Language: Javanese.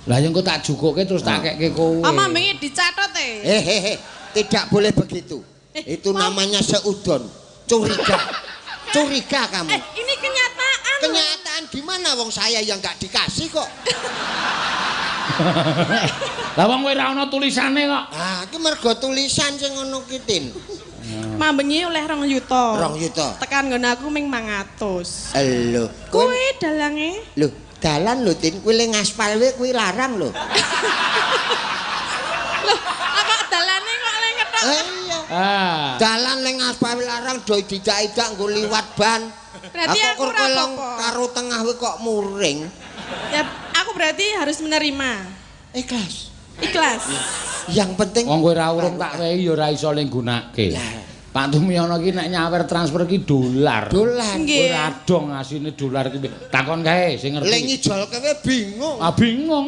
Lah ya engko tak jukuke terus tak kekke kowe. Ama wingi dicatet e. Eh, eh, eh, tidak boleh begitu. Itu namanya seudon, curiga. Curiga kamu. Ini kenyataan. Kenyataan gimana wong saya yang nggak dikasih kok. Lah wong kowe ora ana tulisane kok. Ah, iki mergo tulisan sing ngono ki, Tin. Mambengi oleh 2 yuta. 2 yuta. Tekan nggon aku ming 500. Lho, kowe Kuwi dalange. lho, dalan lho, Tin, kuwi le ngaspal wae kuwi larang lho. Loh, kok dalane kok le ngetok. Iya. Ah. Dalan le ngaspal larang do didak-idak nggo liwat ban. Berarti Lah kok aku ora kolong apa-apa. karo tengah wae kok muring. Ya, aku berarti harus menerima. Ikhlas. Ikhlas. Yang penting Wong kowe ora urung tak wehi ya ora iso le nggunake. Lah. Pak Tumiono ki nek nyawer transfer ki dolar. Dolar. Nggih. Ora dong asine dolar ki. Takon kae sing Le ngerti. ngijolke wae bingung. Ah bingung.